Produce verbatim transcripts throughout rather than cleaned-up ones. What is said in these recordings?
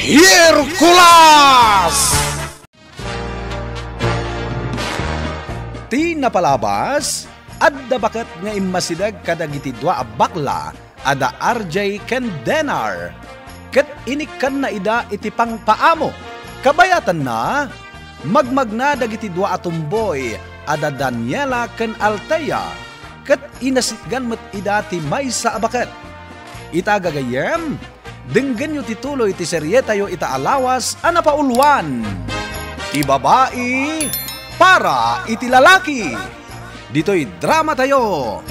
Hercules! Ti napalabas, adda baket nga immasideg kadagiti dua a bakla a da R J ken Denar, ket inikkanna ida iti pangpaamo. Kabayatanna, magmagna dagiti dua a tumboy a da Daniela ken Althea, ket inasitgan met ida ti maysa a baket. Ita gagayyem, denggenyo ti tuloy ti serietayo ita a lawas a napauluan, Ti Babai para iti Lalaki. Ditoy dramatayo,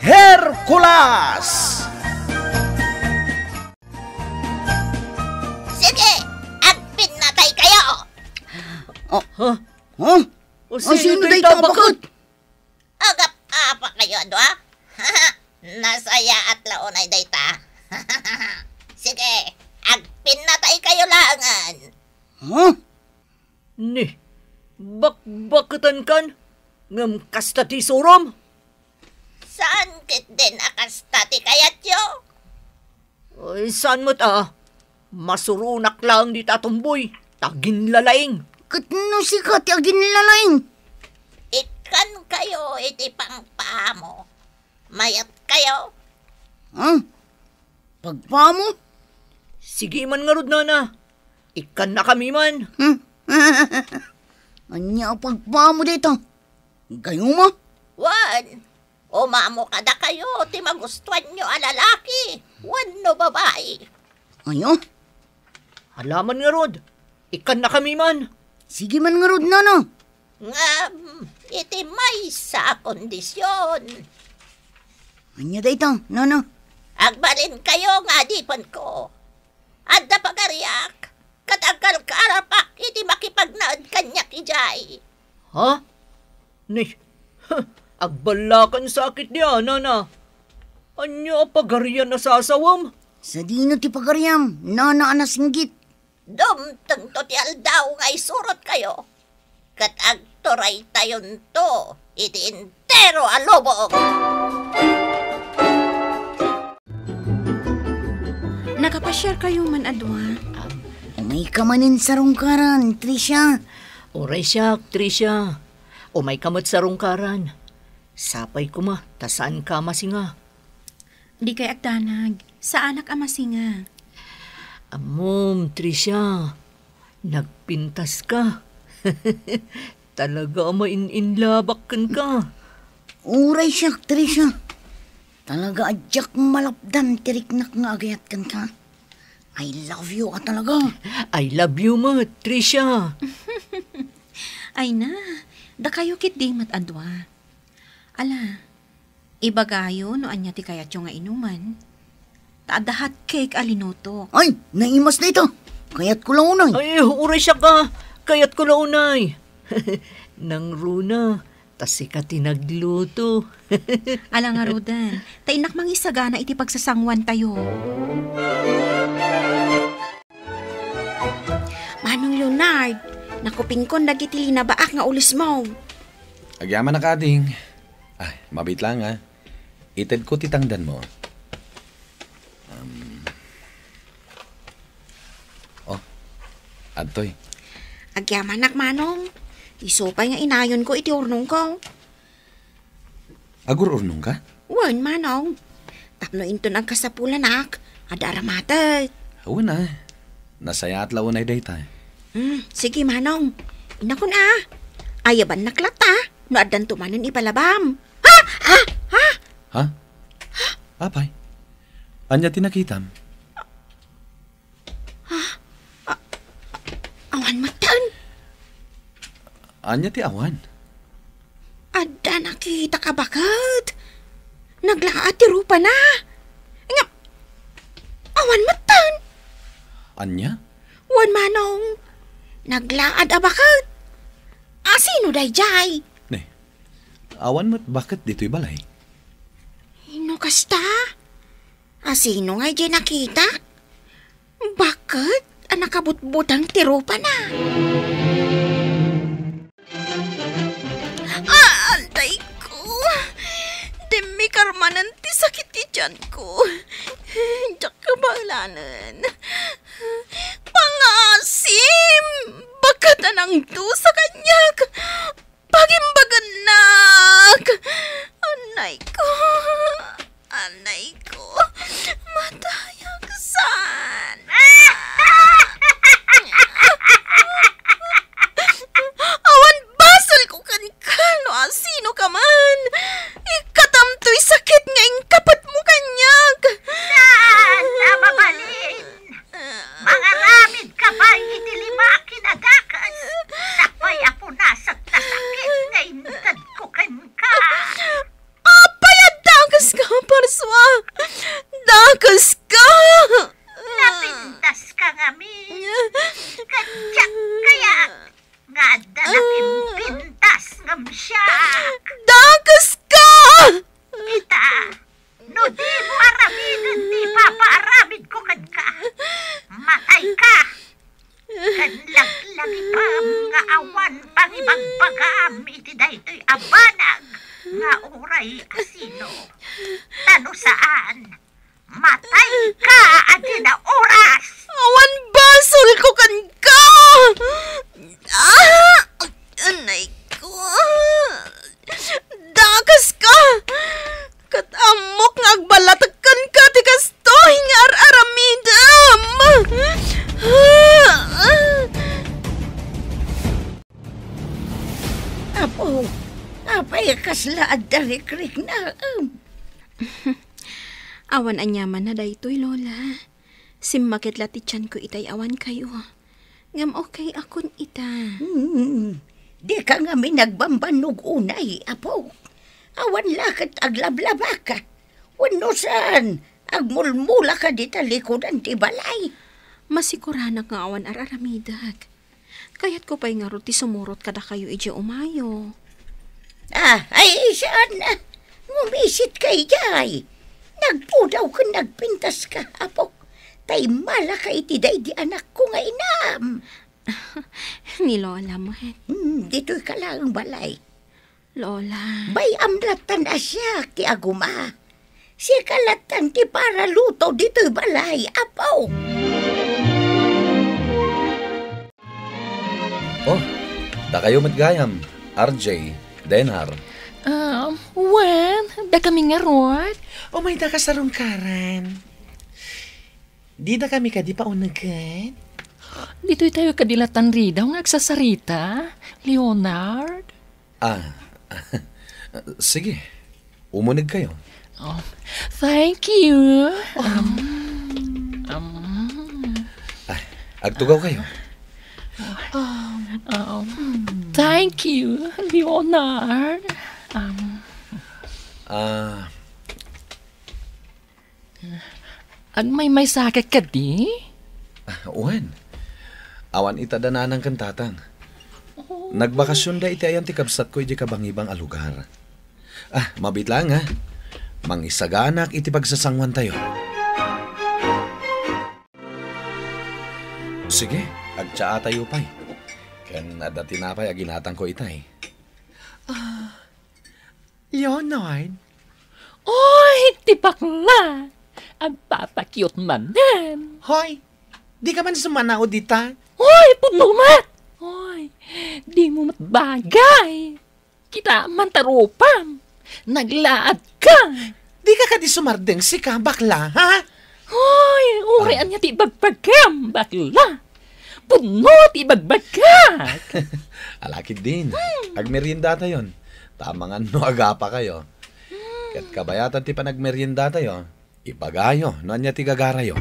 Hercules! Sige, agpinnatay kayo! Oh. Ha? Huh? O, sino dayta a baket? Agap-apa kayo a dua? Nasayaat la unay dayta. Sige, agpinnatay kayo laengen. Huh? Ni, bakbaketankan? Ngem kasta ti isurom? Saan ketdin a kasta ti kayatyo? Ay, saan met a? Masuronak laeng dita a tumboy, ta aginlalaing. Ket no sika ti aginlalaing? Ikkan kayo iti pangpaamo. Mayat kayo? Ha? Pagpaamo? Sige man ngarud, nana. Ikkannakami man. Hmm? Ania a pagpaamo dita? Gayuma? Wen, umamo kadakayo ti magustuanyo a lalaki wenno babai. Aya? Ala man ngarud, ikkannakami man. Sige man ngarud, nana. Ngem iti maysa a kondision. Ania dayta, nana? Agbalinkayo nga adipenko. Adda pagariak, ket agkalkalapak iti makipagnaed kaniak idiay. Ha? Ni, agballakan sakit dia, nana. Ania a pagarian a sasawem? Sadino ti pagariam, nana a nasinggit? Dumtengto ti aldaw nga isurotkayo, ket agturaytayonto iti entero a lubong. Nakapasiarkayo man a dua? Umayka manen sarungkaran, Tricia. Uray siak, Tricia. Umayka met sarungkaran. Sapay koma ta saanka a masinga. Dikay agdanag. Saanak a masinga. Ammom, Tricia, nagpintaska. Talaga a main-inlabak kenka. Uray siak, Tricia. Talaga a diak malapdan ti riknak nga agayat kenka. I love you a talaga. I love you met, Tricia. Ay na, dakayo ketdi met a dua. Ala, ibagayo no ania ti kayatyo nga inumen. Ta adda hot cake a linutok. Ay, naimas dayta. Kayatko la unay. Ay, uray siak a. Kayatko la unay. Nangruna, ta sika ti nagluto. Ala ngaruden, ta innak mangisagana iti pagsasanguantayo. Manong Leonard, nakupingkon dagiti linabaak nga ulismo. Agyamanak, ading. Ay, mabiit laeng, a. Itedko ti tangdanmo. Um, oh, adtoy. Agyamanak, Manong. Isu pay nga inayonko iti urnongko. Agur-urnongka? Wen, Manong. Tapno inton agkasapulanak, adda aramatek. Wen a. Nasayaat la unay dayta. Hmm, sige, Manong. Inakon a. Ayabannak latta no addanto manen ipalabam. Ha? Ha? Ha? Ha? Apay? Ania ti nakitam? Ha? A-, awan metten. Ania ti awan? Adda nakitak a baket. Naglaad ti rupana. Ngem, awan metten. Ania? Wen, Manong. Naglaad a baket. Asino daydiay? Ne, awan met baket ditoy balay. No kasta, asino ngay diay nakitak? Baket a nakabutbutang ti rupana. Ah, altay ko! Dimmikar manen ti sakit ti tianko. Diak kabaelanen. Pang- Ang dusa kaniak, pagimbagannak. Anay ko, anay ko, matayak saan. Awan basol ko kenka no asino ka man. Ikkatam toy sakit nga inkapatmo kaniak. Saan a mabalin? Mangaramid ka pay iti lima a kinadakes, sapay a punasak ta sakit nga intedko kenka. Apay a dakeska, Parsua? Dakeska! Napintaska ngamin. Ket diak kayat nga adda nakimpintas ngem siak. Dakeska! Ita, no dimo aramiden ti ipapaaramidko kenka, matayka. Ken laglagipem nga awan pangibagbagam iti daytoy a banag nga uray asino. Ta no saan, matayka a dina oras! Awan basol ko kenka! Ah! Anay ko! Dakeska! Ket ammok nga agballatek kenka ti kastoy nga ar-aramidem! Apo, apay a kasla adda rikriknaem? Awan aniamanna daytoy, Lola. Simmakit la ti tianko itay awan kayo. Ngem okay akon ita. Hmm, dika ngamin agbambannog unay, apo. Awan la ket aglablabaka. Wenno saan, agmulmulaka dita likudan ti balay. Masiguranak nga awan ar-aramidek. Kayatko pay ngarud ti sumurot kadakayo idiay umayo. Ah, ay, saan? Ngumisit ka idiay. Nagpudaw ken nagpintas ka, apo. Ta immala ka iti daydi anakko nga inam. Ni Lola met. Hmm, ditoy ka laeng balay. Lola. Bay-am lattan a siak ti aguma. Sika lattan ti paraluto ditoy balay, apo. Oh, dakayo met gayam, R J, Denar. Ah, wen, dakami ngarud. Umayda ka sarungkaran. Dida kami kadi paunegen? Ditoy tayo kadi lattan ridaw nga agsasarita, Leonard. Ah, sige. Umuneg kayo. Oh, thank you. Um, um, Ah, agtugaw kayo. Um, thank you, Leonard. Um, Ah, Agmaymaysa ka kadi? Ah, wen. Awan ita da nanang ken tatang. Oh. Nagbakasionda iti ayan ti kabsatko idiay kabangibang a lugar. Ah, mabiit laeng, ha? Mangisaganaak iti pagsasanguantayo. Sige, agtsaatayo pay. Ken adda tinapay a ginatangko itay. Ah, Leonard? Oy, ti bakla! Agpapakyot manen! Hoy, di ka man sumanaw dita? Oy, pudno met! Oy, di mo met bagay! Kita man ta rupam! Naglaad ka! Di ka kadi sumardeng sika, bakla, ha? Hoy, uray Ah. ania ti ibagbagam, bakla? Pudno ti ibagbagak! Alakid din. Hmm. Agmeriendatayon. Ta amangan no agapa kayo. Hmm. Ket kabayatan ti panagmeriendatayo, ibagayo no ania ti gagarayo.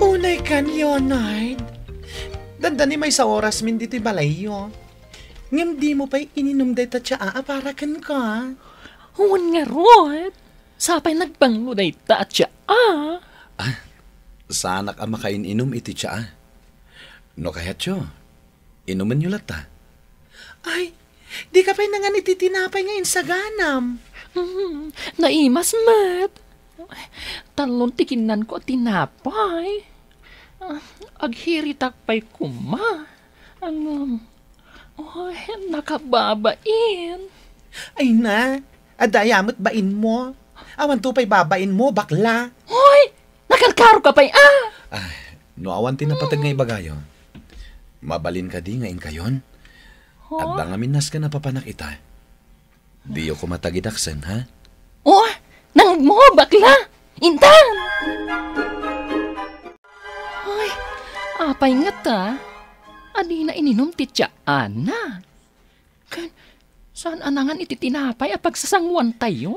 Unay kan, Leonard. Dandani maysa orasmin ditoy balayyo. Ngem dimo pay ininum dayta tsaa a para kenka? Wen ngarud. Sapay nagbanglo dayta a tsaa. Ah, saanak a makain-inum iti tsaa. No kayatyo, inumenyo latta. Ay, di ka pay nangan iti tinapay nga insaganam. Hmm, naimas met. Talon ti kinnanko a tinapay. Ah, aghiritak pay koma. Ngem, oy, nakababain. Ay na, adda aya met bainmo. Awanto pay babainmo, bakla. Hoy, nakarkaro ka pay, ah! Ah, No awan ti napateg nga ibagayo, mabalin kadi nga inkayon? Huh? Adda ngamin nasken a papanak ita. Diyo koma tagidaksen, ha? Oh, nangegmo, bakla! Intan! Ay, apay ngata? Adina ininom ti tsaana. Ken saan a nangan iti tinapay a pagsasanguantayo?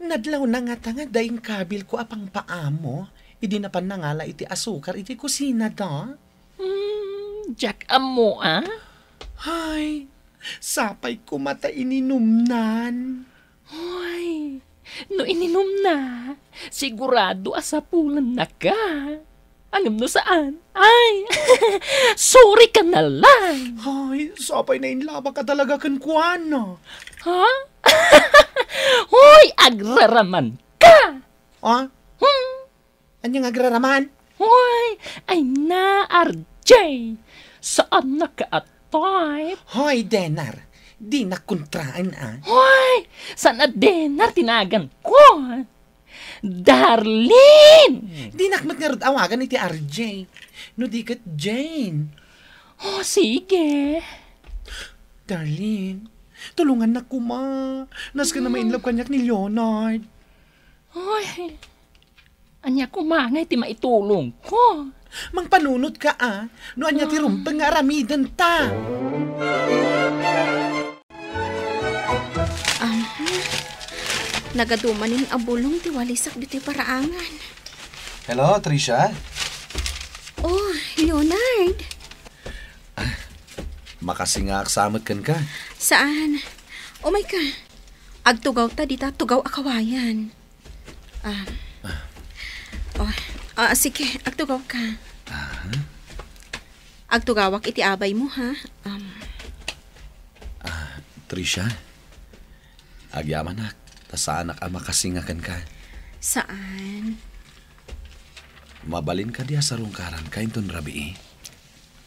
Nadlawna ngata nga adda inkabilko a pangpaamo idi napan nangala iti asukar iti kusinada. Hmm, diak ammo, a? Ay, sapay koma ta ininumnan. Hoy, no ininumna, sigurado a sapulennaka. Ngem no saan, ay, sorry ka na lang. Ay, sapay nainlabak ka talaga kenkuana. Ha? Hoy, agraraman ka! Ha? Hmm? Ania nga agraraman? Hoy, ay na, R J. Saan na ka a type? Hoy, Denar. Dinak kontraen, a. Hoy, saan a Denar ti naganko? Darlene! Dinak met ngarud awagan iti R J. No di ket Jane. Oh, sige. Darlene, tulongannak koma. Nasken a main love kaniak ni Leonard. Hoy, ania koma nga iti maitulongko? Mangpanunotka, a. No ania ti rumbeng nga aramidenta. Ah, nagadu manen a bulong ti walisak ditoy paraangan. Hello, Tricia? Oh, Leonard. Makasingaak sa met kenka. Saan? Umayka. Agtugawta dita tugaw a kawayan. Ah. Oh, ah, sige, agtugawka. Agtugawak iti abaymo, ha? Um. Ah, Tricia, agyamanak, ta saanak a makasinga kenka. Saan? Mabalin kadi a sarungkaranka inton rabii?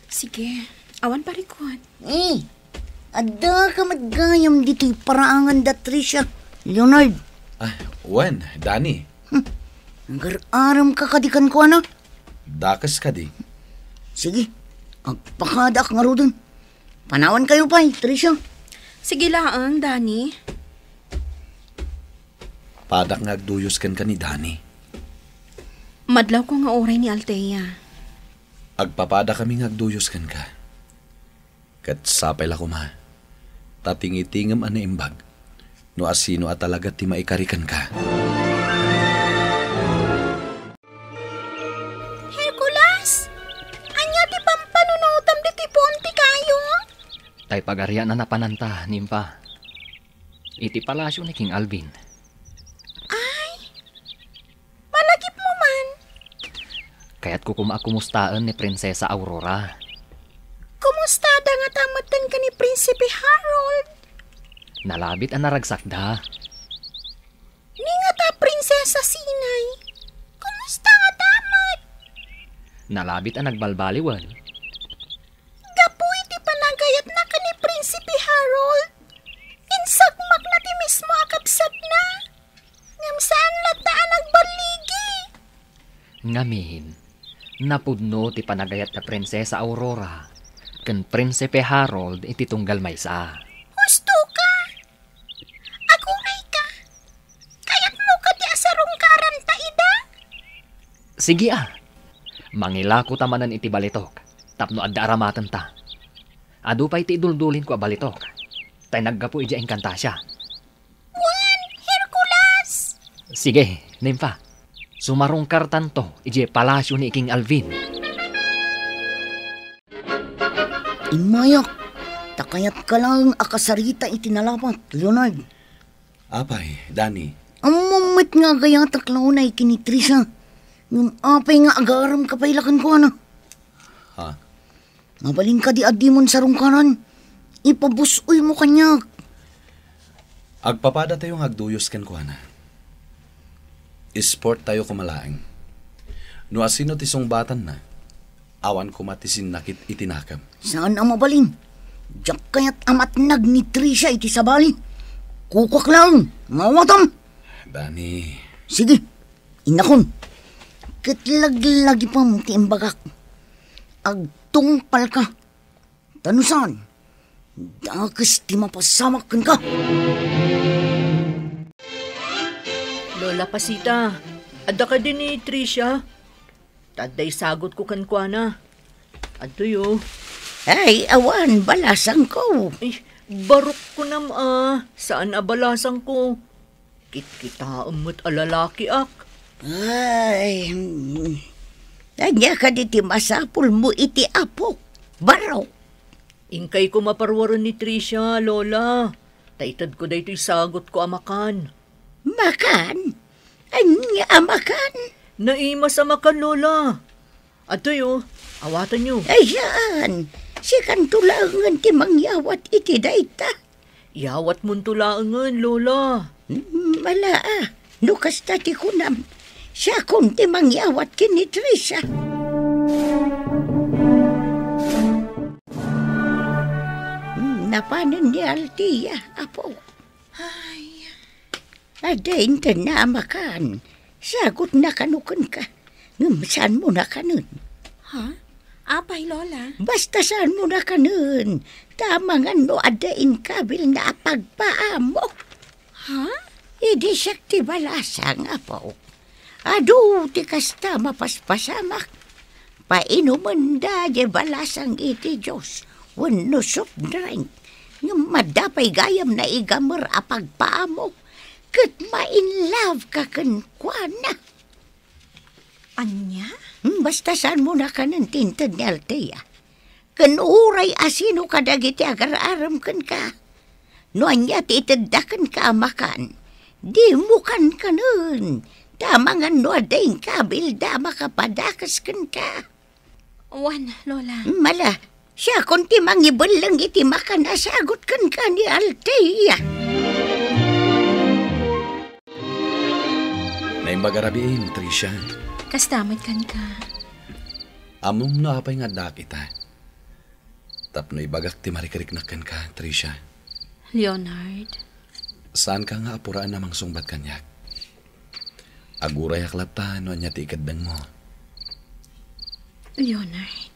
Sige, awan parikut. Eh, adda ka met gayam ditoy paraangan da Tricia, Leonard. Ah, wen, Dani. Hmm, agar-arem ka kadi kenkuana? Dakes kadi. Sige, agpakadaak ngaruden. Panawan kayo pay, Tricia. Sige laeng, Dani. Padak nga agduyos kenka ni Dani. Madlawko nga uray ni Althea. Agpapadakami nga agduyos kenka. Ket sapay la koma, ta tingitingem a naimbag no asino a talaga ti maikari kenka. Hercules, ania ti pampanunotam ditoy puon ti kayo? Tay pagarian a napananta, Nimpa. Iti palasio ni King Alvin. Ay, malagipmo man. Kayatko koma a kumustaen ni Prinsesa Aurora. Kumustada ngata metten ken ni Prinsipe Harold? Nalabit a naragsakda. Ni ngata Prinsesa Sinay, kumusta ngata met? Nalabit a nagbalbaliwen. Gapu iti panagayatna ken ni Prinsipe Harold, insakmakna ti mismo a kabsatna. Ngem saan latta a nagballigi. Ngamin, napudno ti panagayat da Prinsesa Aurora ken Prinsipe Harold iti tunggal maysa. Husto ka! Aguray ka! Kayatmo kadi a sarungkaranta ida? Sige a. Mangilako ta manen iti balitok tapno adda aramatenta. Adu pay ti iduldulinko a balitok, tay naggapu idiay Encantasia. Wen, Hercules! Sige, Nimpa. Sumarungkartanto idiay palasio ni King Alvin. Immayak, ta kayatka laeng a kasarita iti nalabak, Leonard. Apay, Dani? Ammom met nga agayatak la unay ken ni Tricia. Ngem apay nga agarem ka pay la kenkuana? Ha? Mabalin kadi a dimon sarungkaran? Ipabus-oymo kaniak. Agpapadatayo nga agduyos kenkuana. Sporttayo koma laeng. No asino ti sungbatanna, awan koma ti sinnakit iti nakem. Saan a mabalin. Diak kayat a matnag ni Tricia iti sabali. Kukuak laeng, maawatam. Dani. Sige, innakon. ket laglagipem ti imbagak. Agtungpalka. Ta no saan, dakes ti mapasamak kenka. Lola Pasita, adda kadi ni Tricia? Ta adda isagutko kenkuana. Adtoy, o. Ay, awan, balasangko. Ay, barok kunam a, saan a balasangko. Kitkitaem met a lalakiak. Ay, hmm. Ania kadi ti masapulmo iti apok? Barok. Inkay koma paruaren ni Tricia, Lola. Ta itedko daytoy sagutko a makan. Makan? Ania a makan? Naimas a makan, Lola. Adtoy, o, awatenyo. Ayan, sikanto laengen ti mangyawat iti dayta. Iyawatmonto laengen, Lola. Mm, ala, a. No kasta ti kunam, siakon ti mangyawat ken ni Tricia. Mm, napanen ni Althea, apo. Ay. Adda intenna a makan. Sagutna kano kenka. Ngem saanmo nakanen. Ha? Apay, Lola? Basta saanmo nakanen. Ta amangan no adda inkabilna a pagpaamo. Ha? Idi siak ti balasang, apo. Adu ti kasta mapaspasamak. Painumenda diay balasang iti juice wenno soft drink. Ngem adda pay gayam naigamer a pagpaamo ket ma-in love ka kenkuana. Ania? Hmm, basta saanmo nakanen ti inted ni Althea. Ken uray asino kadagiti agar-arem kenka. No ania ti itedda kenka a makan, dimo kankanen. Ta amangan no adda inkabilda a makapadakes kenka. Wen, Lola. Ala, siakon ti mangibelleng iti makan a sagut kenka ni Althea. Naimbag a rabiim, Tricia. Kasta met kenka. Ammom no apay nga addaak ita. Tapno ibagak ti marikriknak kenka, Tricia. Leonard. Saanka nga apuraen a mangsungbat kaniak. Agurayak latta no ania ti ikeddengmo. Leonard.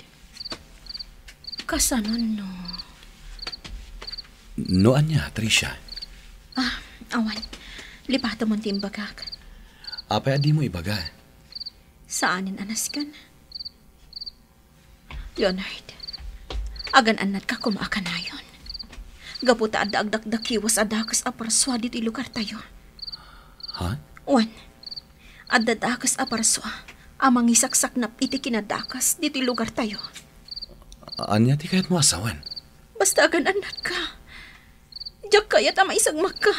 Kasano no? No ania, Tricia? Ah, awan. Lipatemon ti imbagak. Apay a dimo ibaga? Saanen a nasken. Leonard, agan-annatka koma a kanayon. Gapu ta adda agdakdakiwas a dakes a parsua ditoy lugartayo. Ha? Wen, adda dakes a parsua a mangisaksaknap iti kinadakes ditoy lugartayo. Ania ti kayatmo a sawen? Basta agan-annatka. Diak kayat a maisagmakka.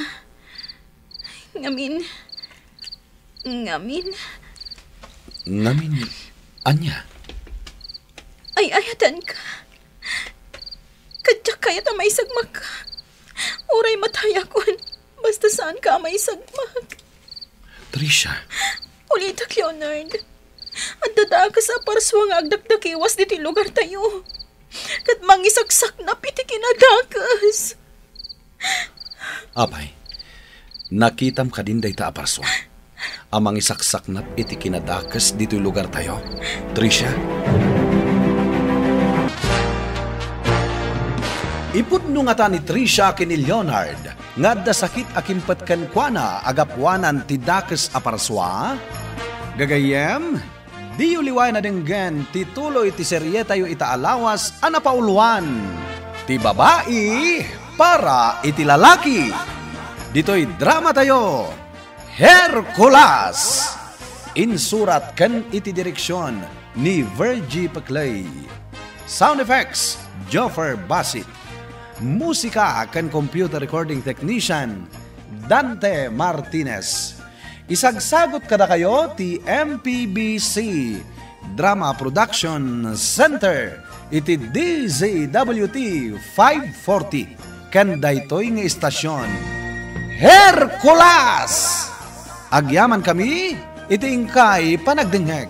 Ngamin, ngamin. Ngamin, ania? Ay-ayatenka. Ket diak kayat a maisagmakka. Uray matayakon, basta saanka a maisagmak. Tricia. Ulitek, Leonard. Adda dakes a parsua nga agdakdakiwas ditoy lugartayo. Ket mangisaksaknap iti kinadakes. Apay, nakitam kadin dayta a parsua a mangisaksaknap iti kinadakes ditoy lugartayo, Tricia? Ipudno ngata ni Tricia ken ni Leonard nga adda sakit a kimpet kenkuana a gapuanan ti dakes a parsua? Gagayyem, diyo liwayan a denggen ti tuloy ti serietayo ita a lawas a napauluan, Ti Babai para iti Lalaki. Ditoy dramatayo, Hercules. Insurat ken iti direksion ni Virgie Peclay. Sound effects, Joffer Basit. Musika ken computer recording technician, Dante Martinez. Isagsagut kadakayo ti M P B C Drama Production Center iti D Z W T five forty ken daytoy nga istasyon, Hercules! Agyamankami iti inkay panagdengngeg.